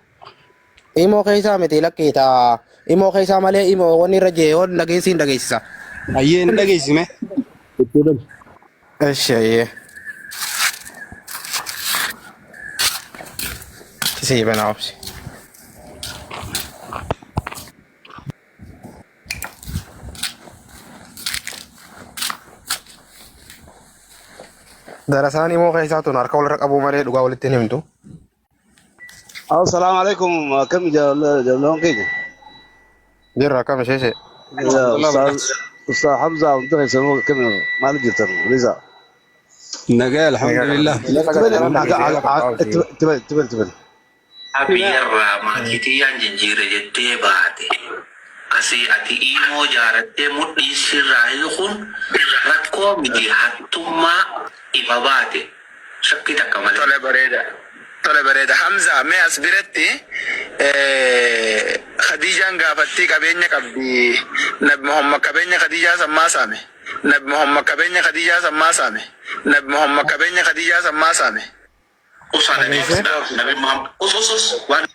Imoo keessaa miti lakkii taa imoo keessaa malee imoo wanni irra jee yoo dhageessi hin dhageessisa. Ayyee hin dhageessime. Itti bani. Eshi ayyee. Sii banaa obsi. Darasaan imoo keessaa tun harka walirra qabuu malee dhugaa walitti hin himtu. Assalamu alaikum akkam jaallan keenya. Jirra akkam isheeshe. Ya Ustaz Ustaz Hamza hunda keessanuu akkam maal jirtan Riza. Nagaa alhamdulillah. Itti bani itti bani itti bani. Biyyarraa maatii tiyyaan jijjiire jettee baate. Asii ati iimoo jaarattee mudhii sirraa hiikuun rakkoo miti hattummaa ifa baate shakkii takka malee. Tole bareeda. Tole bareeda. Hamza mee as biratti Khadiijaan gaafattii qabeenya qabdi. Nabi Muhammad qabeenya Khadiijaa san maa saame? Nabi Muhammad qabeenya Khadijaa sammaa saame. Nabi Muhammad qabeenya Khadijaa sammaa saame. Usaa nabi Nabi Muhammad us us us waan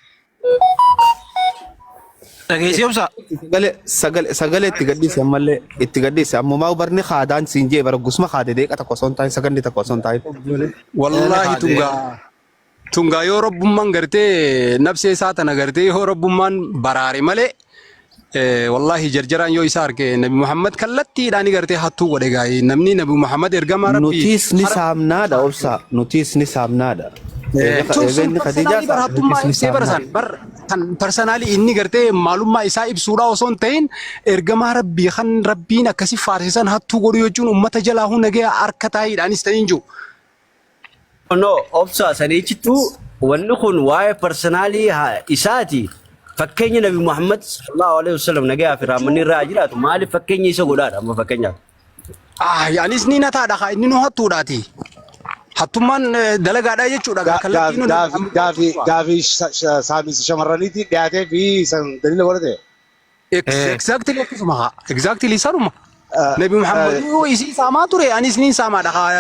Dhageessii obsa. Sagalee sagalee sagalee itti gadhiise ammallee itti gadhiise ammumaa barni haadaan siin jee bara gusma haade deeqa tokko osoo hin taa'in saganni tokko osoo hin taa'in. Wallaahi tungaa tungaa yoo rabbummaan gartee nafsee isaa tana gartee yoo rabbummaan baraare malee wallaahi jarjaraan yoo isa arge Nabi Muhammad kallattiidhaan gartee hattuu godhe gaa'ee namni Nabi Muhammad ergamaa rabbii Nutis ni saamnaadha obsa nutis ni saamnaadha. Eega Tun eega sun inni Khadijaa personally bar saame hattummaa nutis ni ibsee bara saamnaadha. san bar kan personally inni gartee maalummaa isaa ibsuudhaa osoo hin ta'in ergamaa rabbii kan rabbiin akkasi faarsisan hattuu godhu jechuun ummata jalaa hunda gahee harka taa'iidhaanis ta'in jiru. No, obsa saniichittu wanni kun waa'ee personally isaati. Fakkeenya Nabi Muhammad sallallahu alaihi wasallam nagayaa fi rahmanni irraa haa jiraatu. Maaliif fakkeenya isa godhaadha amma fakkeenyaaf? Ah, anis ni nataadha kaa inni nu hattuudhaati. Hattummaan dalagaadha jechuudha gaa kallattii nu Gaafii gaafii saamiinsa shamarraniitiin dhiyaatee fi san daliila godhate. Exactly akkasuma haa. Exactly sanuma. Nabi Muhammad yoo isii saamaa ture anis niin saamaadha haa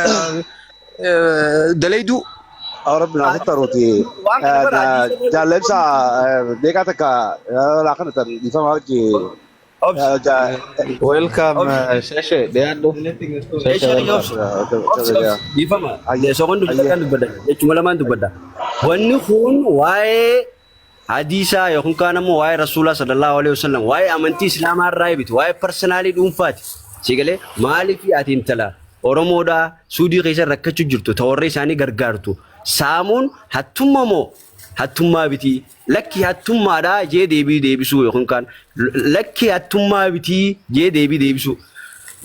dalayduu. Rabbi naa futtaruuti. Waan kana bara hadiisa Jaalleebsa deeqaa takka laa kana tan dhiifama hojii. Obsi. Welcome, Obsi. Shashe, dhiyaadhu. Shashe, Meeshaa welcome. obsi. Obsi obsi. Dhiifama. Soqon dubbadha dubbadha. Jechuma lamaan dubbadha. Wanni kun waa'ee hadiisaa yookiin kaan ammoo waa'ee rasuulaa sallallahu alaihi wasallam waa'ee amantii islaamaa irraa miti waa'ee personally dhuunfaati. Si galee maaliif ati intala Oromoodhaa Suudii keessa rakkachuu jirtu ta warra isaanii gargaartu saamuun hattummaa moo hattummaa miti lakki hattummaadhaa jee deebii deebisuu yookiin kaan lakki hattummaa miti jee deebii deebisuu.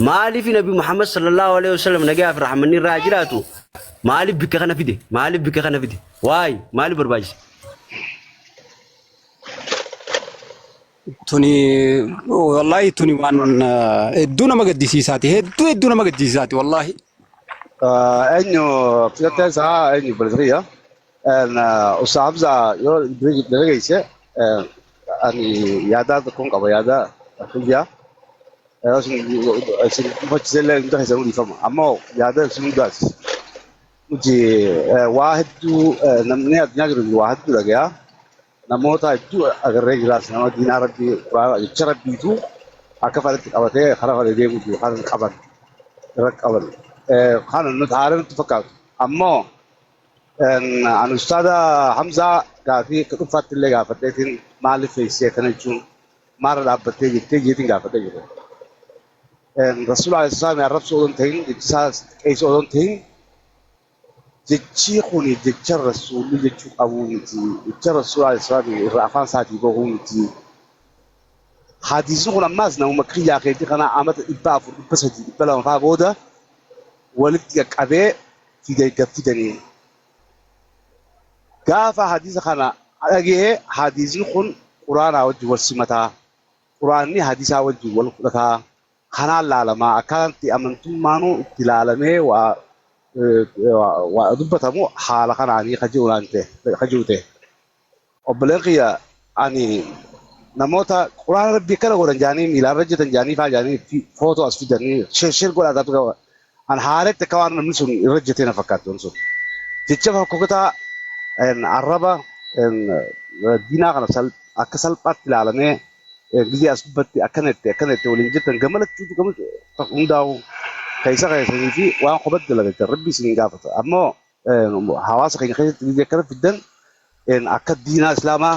Maaliif Nabi Muhammad sallallahu alaihi wasallam nagaa fi rahmanni irraa jiraatu maaliif bikka kana fide maaliif bikka kana fide waay maaliif barbaachise? Tuni wallaahi tuni waan hedduu nama gaddisiisaati. Hedduu hedduu nama gaddisiisaati wallaahi. Eenyu filateen isaa eenyu balzariya. Ustaaz Hamza yoo dhageesse ani yaada tokkoon qaba yaada kiyya. Isin hubachiisellee hunda keessanuu dhiifama. Ammoo yaada isin hundaati. Nuti waa hedduu namni addunyaa jiru waa hedduu dhagayaa. Namoota hedduu agarree jiraas nama diinaa rabbii quraana jecha rabbiitu akka fedhetti qabatee karaa fedhe deemu jiru kan qaban irra qaban. Kana nuti haala nutti fakkaatu. Ammoo ani ustaada Hamzaa gaafii akka dhuunfaatti illee gaafadheetiin maaliif feessee kana jechuun maarra dhaabbattee jettee jeetiin gaafadhee jira. Rasuula alayhi salaam arrabsoo odoo hin ta'in jechisaa qeessoo odoo hin ta'in jechi kuni jecha rasuulli jechuu qabuu miti. Jecha rasuula alayhi salaam irraa afaan isaatii bahuu miti. Hadiisni kun ammaas namuma kiyyaa keetii kana amata 400 300 200 fa'aa booda walitti qaqqabee fide gaffidanii. Gaafa hadiisa kana dhagee hadiisni kun quraanaa wajjin wal simataa. Quraanni hadiisaa wajjin wal fudhataa. Kanaan laalamaa akkaataatti amantummaanuu itti laalamee waa waa dubbatamu haala kanaanii kaji'u ta'e. Obboleen kiyya ani namoota quraana rabbii akkana godhan jaanii miilaan hojjetan jaanii faa jaanii footoo as fidanii share share godhaa taatu qaba. An haalatti akka waan namni sun irra hojjetee na fakkaatti wanti sun. Jecha fokkotaa arraba diinaa kana akka salphaatti ilaalamee gizee as dubbatti akkana itti akkana itti waliin jettan gamalachuutu gama hundaa'u keessa keessanii fi waan kophatti dalagattan rabbi isin hin gaafata. Ammoo hawaasa keenya keessatti gizee akkana fiddan akka diinaa islaamaa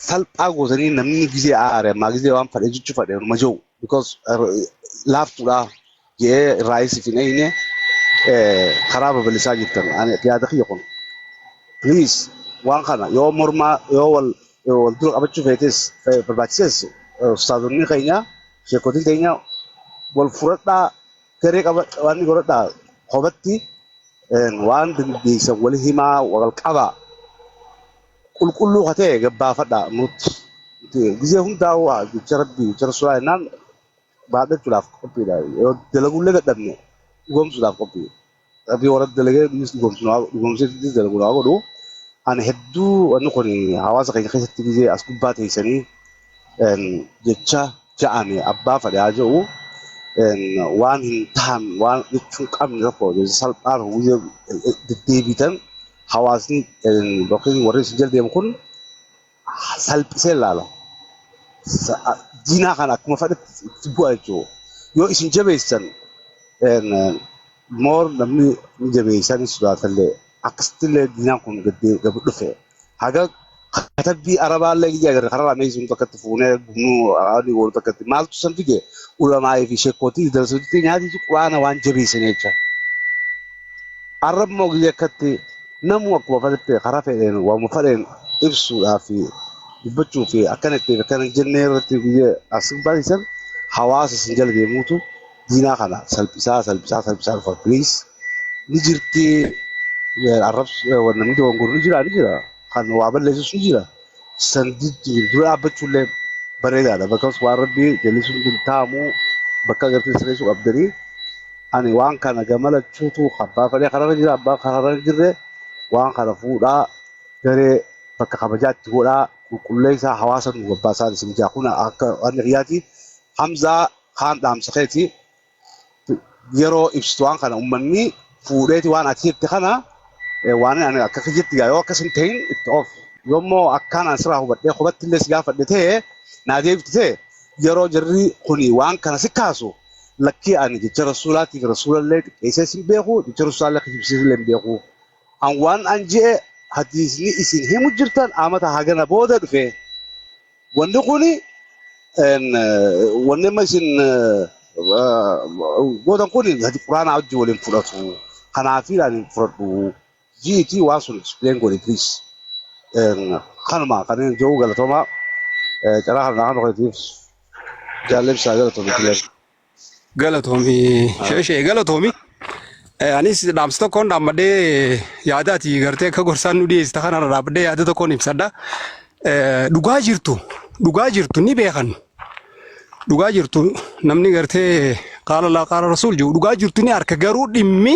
salphaa gootanii namni gizee aare ammaa gizee waan fadhe jechuu fadhe numa jiru because laaftuudha jedhee irraa isiif hin eeyne karaa babal'isaa jirtan ani yaada kiyya kun please waan kana yoo mormaa yoo wal wal dura qabachuu feetes barbaachises ustaazonni keenya sheekotiin keenya wal fudhadhaa garee qaba waan godhadhaa kophatti waan dandeessan wal himaa wal qabaa qulqulluu ka ta'e gabbaafadhaa nutti gizee hundaa'u jecha rabbii jecha rasuulaa jennaan baadhachuudhaaf qophiidha yoo dalagullee dadhabne dhugoomsuudhaaf qophii rabbii warra dalagee dhugoomsee dalagu naa godhu ani hedduu wanni kun hawaasa keenya keessatti gizee as gubbaa teessanii jecha ja'ame abbaa fedhe haa jedhu Waan hin tahan waan jechuu hin qabne tokko salphaan guyyaa deddeebitan hawaasni yookiin warri isin jala deemu kun salphisee ilaala. Diinaa kana akkuma fedhetti itti bu'a jechuudha. Yoo isin jabeessan moor namni ni jabeessan sodaatallee akkasittillee diinaan kun gad dhufe. Haga katabbii arabaallee giyya agarre karaa meessuun takkatti fuunee gubnuu araanii goonu takkatti maaltu san fide ulamaa'ii fi sheekootii darsuutti nyaatiitu quraana waan jabeessan jecha. Arrabmoo giyya akkatti namu akkuma fedhetti karaa fedheen waanuma fedheen ibsuudhaa fi dubbachuu fi akkana itti akkana jennee irratti guyya as baasisan hawaasa isin jala deemuutu diinaa kana salphisaa salphisaa salphisaa dhufa. Please ni jirti arrabsu namni dogongoru ni jira ni jira kan waa balleessus ni jira. San dura dhaabbachuullee bareedaadha. Bakka waan rabbii jallisuun hin taa'amu bakka agartee sirreessuu qabdanii ani waan kana gamalachuutu abbaa fedhee kararra jira abbaa kararra hin jirre waan kana fuudhaa garee bakka kabajaatti godhaa qulqulleessaa hawaasa nu gabbaasaa isin jaa kun akka waan hiriyaati. Hamzaa kaan dhaamsa keeti yeroo ibsitu waan kana uummanni fuudheeti waan ati jette kana waan ani akka kiyyatti gaa yoo akkas hin ta'in itti of yoommoo akkaan an sirraa hubadhee qubatti illee si gaafadhe ta'e naa deebifte ta'e yeroo jarri kuni waan kana si kaasu lakkii ani jecha rasuulaatiif rasuulallee xiqqeessee sin beeku jecha rasuulaallee kijibsiisee hin beeku. An waan an je'e hadiisni isin himu jirtan amata hagana booda dhufe. Wanni kuni wanni amma isin gootan kuni hadi quraanaa wajjin waliin fudhatu. Kanaafii ani hin fudhadhu. Jiitii waan sun explain godhi please. Kanuma kan inni jiru galatoomaa carraa kana kan dhufeetiif jaallemsaa galatoomi. Galatoomi sheeshee galatoomi. Anis dhaamsa tokkoon dhaammadhee yaada ati gartee akka gorsaan nu dhiyeessite kanarra dhaabbadhee yaada tokkoon ibsadha. Dhugaa jirtu dhugaa jirtu ni beekan. Dhugaa jirtu namni gartee qaala laa qaala rasuul jiru dhugaa jirtu ni arka garuu dhimmi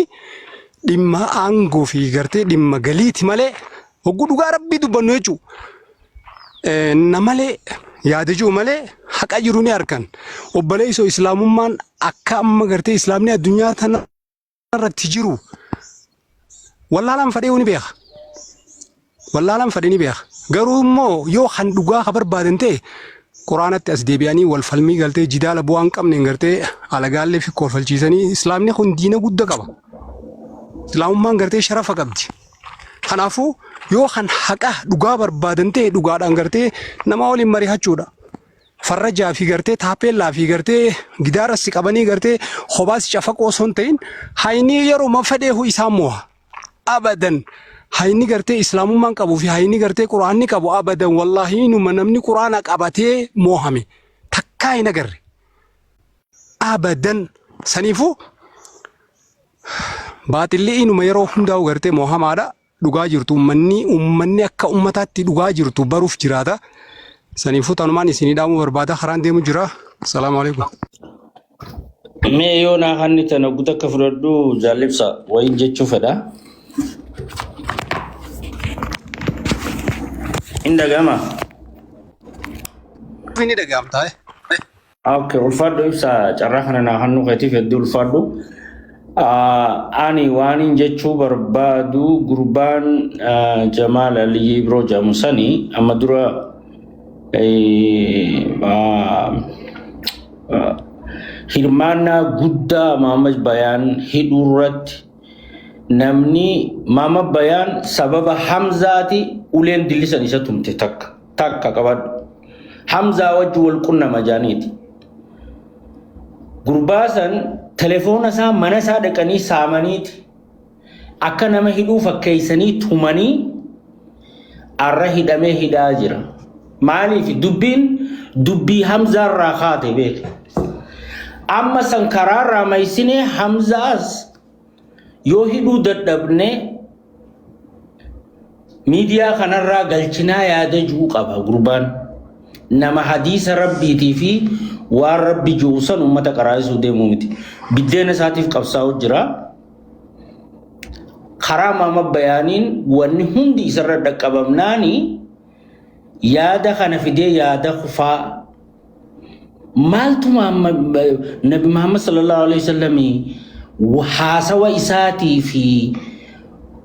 dhimma aangoo fi gartee dhimma galiiti malee hogguu dhugaa rabbii dubbannu jechuudha. Namalee yaada jiru malee haqa jiru ni arkan. Obboleessoo islaamummaan akka amma gartee islaamni addunyaa tana irratti jiru wallaalaan fadhee ni beeka. Wallaalaan fadhee ni beeka. Garuu immoo yoo kan dhugaa ka barbaadan ta'e quraanatti as deebi'anii wal falmii galtee jidaala bu'aa hin qabneen gartee alagaallee fi kolfalchiisanii islaamni kun diina guddaa qaba. Islaamummaan gartee sharafa qabdi. Kanaafuu yoo kan haqa dhugaa barbaadan ta'e dhugaadhaan gartee nama waliin mari'achuudha. Farrajaa fi gartee taapeellaa fi gartee gidaara si qabanii gartee kophaa si cafaqoo osoo hin ta'in hayni yeroo fedheehu isaan mo'a. Abadan hayni gartee islaamummaan qabuu fi hayni gartee quraanni qabu abadan wallaahi inuma namni quraana qabatee moohame takkaa hin agarre. Abadan saniifuu baaxilli inuma yeroo hundaa'u gartee moohamaadha. Dhugaa jirtu uummanni uummanni akka uummataatti dhugaa jirtu baruuf jiraata. Saniifuu tanumaan isinii dhaamuu barbaada karaan deemu jira. Salaamu alaikum. Mee yoo naa hanni tana guutuu akka fudhadhu jaallibsa wayiin jechuu fedha. Hin dhaga'ama. Inni dhaga'amtaa. Okay, ulfaadhu ibsa carraa kana naa hannuu keetiif hedduu ulfaadhu. Ani waan hin jechuu barbaadu gurbaan Jamaal Aliyyi Ibroo jedhamu sani amma dura hirmaannaa guddaa Maamad Bayaan hidhuu irratti namni Maamad Bayaan sababa Hamzaati uleen dillisan isa tumte takka takka qabadhu. Hamzaa wajji wal qunnama jaaniiti. Gurbaa san telefoona isaa mana isaa dhaqanii saamaniiti. Akka nama hidhuu fakkeessanii tumanii arra hidhamee hidhaa jira. Maaliif dubbiin dubbii Hamzaa irraa kaate beeki. Amma san karaarraa maysinee Hamzaas yoo hidhuu dadhabne miidiyaa kanarraa galchinaa yaada jiru qaba gurbaan. Nama hadiisa rabbiitii fi waan rabbi jiru san uummata qaraasisuu deemu miti. Biddeena isaatiif qabsaa'u jira. Karaa maama bayaaniin wanni hundi isarra dhaqqabamnaani yaada kana fidee yaada kufaa Maaltu Nabi Muhammad sallallahu alaihi wasallam haasawa isaatii fi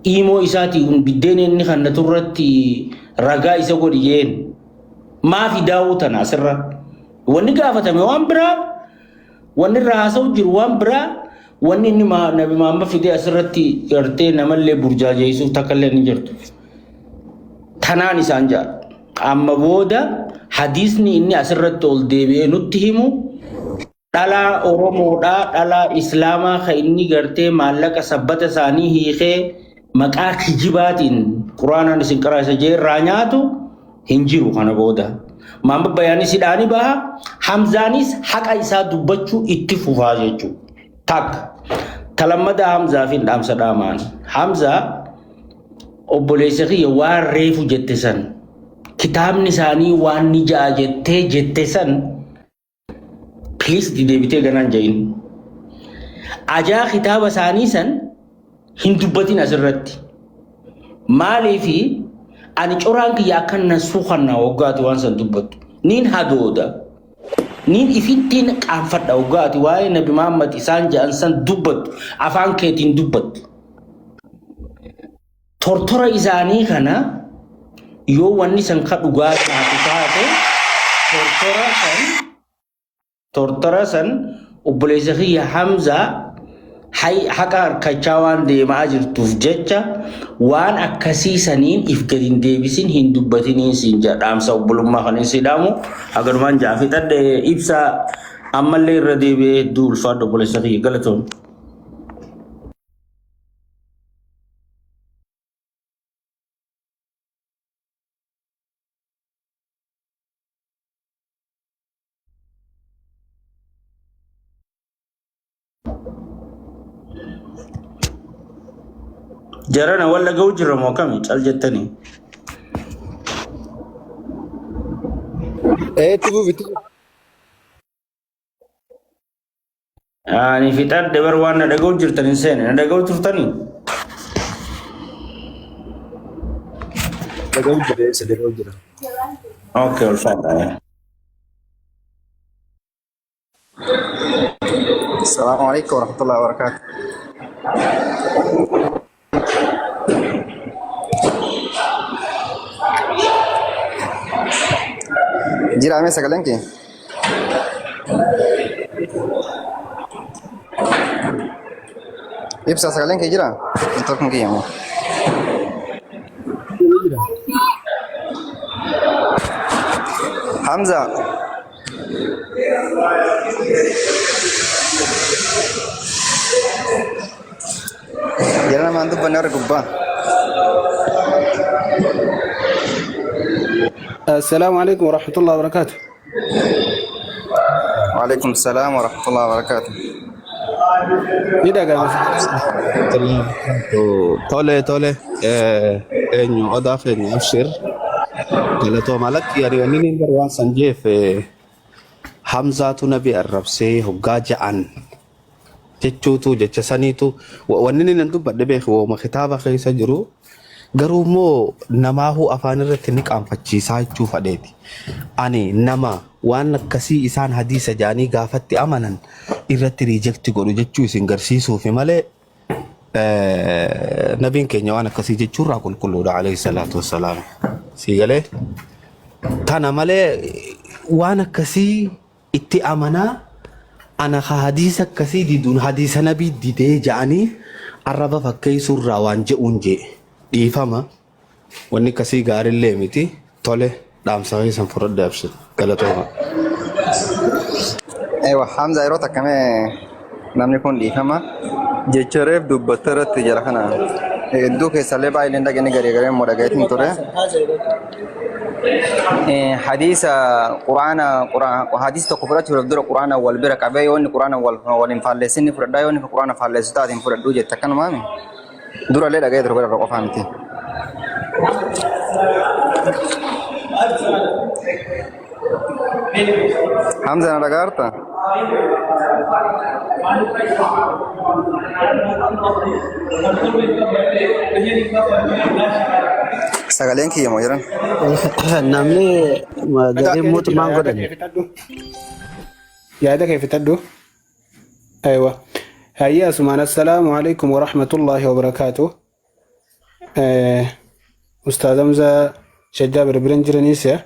iimoo isaatii kun biddeen inni kannatu irratti ragaa isa godhi jeen. Maafi daawuu tana asirra? Wanni gaafatame waan biraa, wanni irra haasa'u jiru waan biraa, wanni inni Nabi Muhammad fidee asirratti gartee namallee burjaajeessuuf takka illee ni jirtu. Tanaan isaan ja'a. Amma booda hadiisni inni asirratti ol deebi'ee nutti himu dhalaa Oromoodhaa, dhalaa Islaamaa kan inni gartee maallaqa sabbata isaanii hiikee maqaa kijibaatiin Quraanaan isin qaraasa jee irraa nyaatu hin jiru kana booda. Maamma Bayaanis hidhaanii baha, Hamzaanis haqa isaa dubbachuu itti fufaa jechuudha. Takka. Talammadaa Hamzaa fi dhaamsa dhaamaan. Hamzaa obboleessa kiyya waan reefu jette san kitaabni isaanii waan ni ja'a jettee jette san please deebitee ganaan jahin. Ajaa kitaaba isaanii san hin dubbatin asirratti. Maaliifi ani coraan kiyya akka na suuqannaa waggaati waan san dubbattu. Niin hadooda. Niin ifittiin qaanfadha waggaati waa'ee Nabi Muhammad isaan ja'an san dubbattu afaan keetiin dubbattu. Tortora isaanii kana yoo wanni san ka dhugaa taate taate tortora san tortora san obboleessa kiyya Hamzaa haqa harkachaa waan deemaa jirtuuf jecha waan akkasii saniin if gadi hin deebisin hin dubbatiniin siin jedha dhaamsa obbolummaa kan hin dhaamu haganumaan ja'a fixadhe ibsa ammallee irra deebi'ee hedduu ulfaadha obboleessa kiyya galatoon. Jarana walla ga'u jirra moo akkami cal jettanii? Itti fufi itti fufi. Ani fixadhe bar waan na dhaga'u jirtan hin seene na dhaga'u turtanii? Dhaga'u jira eessa dhaga'u jira. Okay, ulfaadha. Assalamu alaikum warahmatullahi wabarakatuh. Jira mee sagaleen kee? Ibsa sagaleen kee jira? Network kiyya moo? Hamza. Jara namaan dubbanne warra gubbaa. Assalaamu alaikum warahmatullahi wabarakatuh. Waalaikum salaam warahmatullahi wabarakatuh. Ni dhaga'ama. Tole tole eenyu odaa keenya abshir galatooma lakki ani wanni niin bar waan san jeef Hamzaatu nabi arrabsee hoggaa ja'an jechuutu jecha saniitu wanni inni nan dubbadhe beeku wooma kitaaba keessa jiru garuu immoo namaahuu afaan irratti ni qaanfachiisaa jechuu fadheeti. Ani nama waan akkasii isaan hadiisa jaanii gaafatti amanan irratti riijekti godhu jechuu isin garsiisuufi malee nabiin keenya waan akkasii jechuurraa qulqulluudha alayhi salaatu wassalaam. Sii galee tana malee waan akkasii itti amanaa ana ka hadiisa akkasii diduun hadiisa nabii didee ja'anii arraba fakkeessuurraa waan je'uun jee dhiifama wanni akkasii gaarillee miti tole dhaamsa keessan fudhadhe abshir galatooma. Ewa Hamza yeroo takka mee namni kun dhiifama. Jecha reef dubbatte irratti jara kana hedduu keessallee baay'een dhageenye garii garee immoo dhagayeetiin ture. Hadiisa quraana hadiisa tokko fudhachuudhaaf dura quraana wal bira qabee yoo inni quraana wal wal hin faalleessin ni fudhadhaa yoo inni quraana faalleessu taate hin fudhadhuu jette akkanumaami. Durallee dhaga'ee ture bara qofaa miti. Hamza na dhagaarta? Sagaleen kiyya moo jiran? Namni gariin mootummaan godhan. Yaada kee fixadhu. Aywa. Hayyee asumaan assalaamu alaikum wa rahmatullahi wa barakaatu. Ustaaz Hamzaa Shajjaa bira biran jiranii si'a.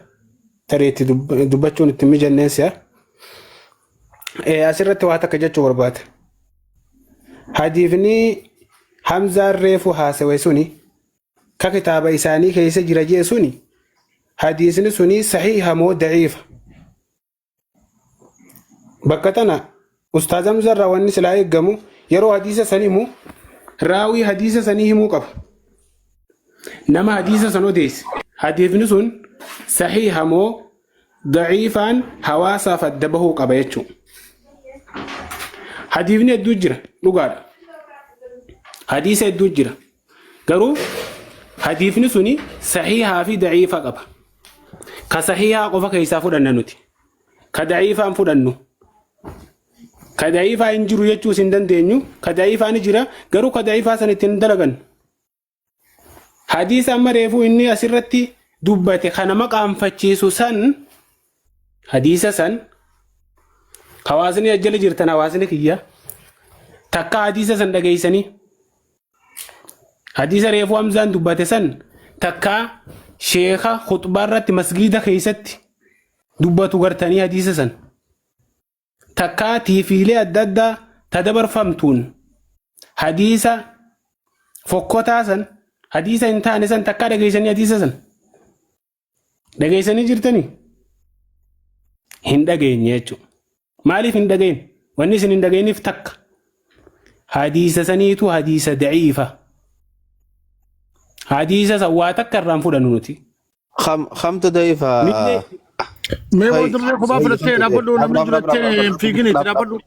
Tarii itti dubbachuun itti hin mijanneen si'a. Asirratti waa takka jechuu barbaada. Hadiifni Hamzaan reefu haasawe suni ka kitaaba isaanii keessa jira jee suni hadiisni suni sahiiha moo da'iifa? Bakka tana Ustaaz Hamza irraa wanni silaa eeggamu yeroo hadiisa san himu raawii hadiisa sanii himuu qaba. Nama hadiisa san odeesse hadiifni sun sahiiha moo da'iifaan hawaasaaf adda bahuu qaba jechuudha. Hadiifni hedduu jira dhugaadha. Hadiisa hedduu jira. Garuu hadiifni suni sahiihaa fi da'iifa qaba. Ka sahiihaa qofa keessaa fudhanna nuti. Ka da'iifaa hin fudhannu. Ka da'iifaa hin jiru jechuus hin dandeenyu. Ka da'iifaa ni jira garuu ka da'iifaa san ittiin hin dalagannu. Hadiisa amma reefuu inni asirratti dubbate ka nama qaanfachiisu san hadiisa san hawaasni ajjala jirtan hawaasni kiyya takka hadiisa san dhageessanii hadiisa reefuu Hamzaan dubbate san takka sheeka khutbaa irratti masgiida keessatti dubbatu gartanii hadiisa san takka tiifiilee adda addaa ta dabarfamtuun hadiisa fokkotaa san hadiisa hin taane san takka dhageessanii hadiisa san Dhageessanii jirtanii? Hin dhageenye jechuudha. Maaliif hin dhageenye? Wanni isin hin dhageenyeef takka. Hadiisa saniitu hadiisa da'iifa. Hadiisa san waa takka irraan fudhannu nuti. Kamtu da'iifa? Millee Mee Hay, boodarree kophaa hay, fudhattee kamtu dhaabbadhu da'iifa? namni duratti hin fiigin itti dhaabbadhu.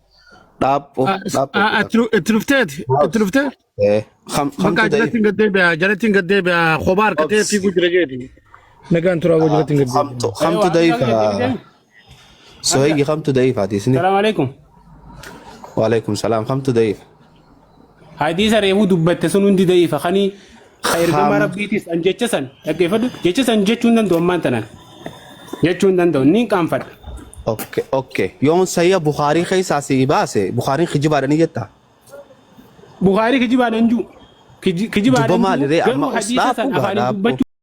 Dhaabbo, dhaabbo. Itti dhufteeti itti dhuftee Kamtu bakka da'iifa? jalatti hin gaddeebi'a jalatti hin gaddeebi'a kophaa harkatee fiiguu jira jeeti. Nagaan turaa boo jalatti hin gaddeebi'a. Kamtu, kamtu da'iifa? Sohayyi kamtu da'iifa hadiisni? Salaamu alaikum. Waalaikum salaam. Kamtu da'iifa? Hadiisa reefuu dubbatte sun hundi da'iifa kanii ka ergamaa Kam rabbiitis an jecha san dhaggeeffadhu jecha san jechuu hin danda'u ammaan tanaan jechuu hin danda'u niin qaanfadha. Okay, okay. Yoon sayya Bukhaarii keessaa si baase, Bukhaariin kijibaadha ni jettaa? Bukhaarii kijibaadha hin jiru. Dubba Kijibaadha hin maali jiru ree garuu amma us hadiisa san dhaabbu gaa afaaniin dhaabbu. dubbachuu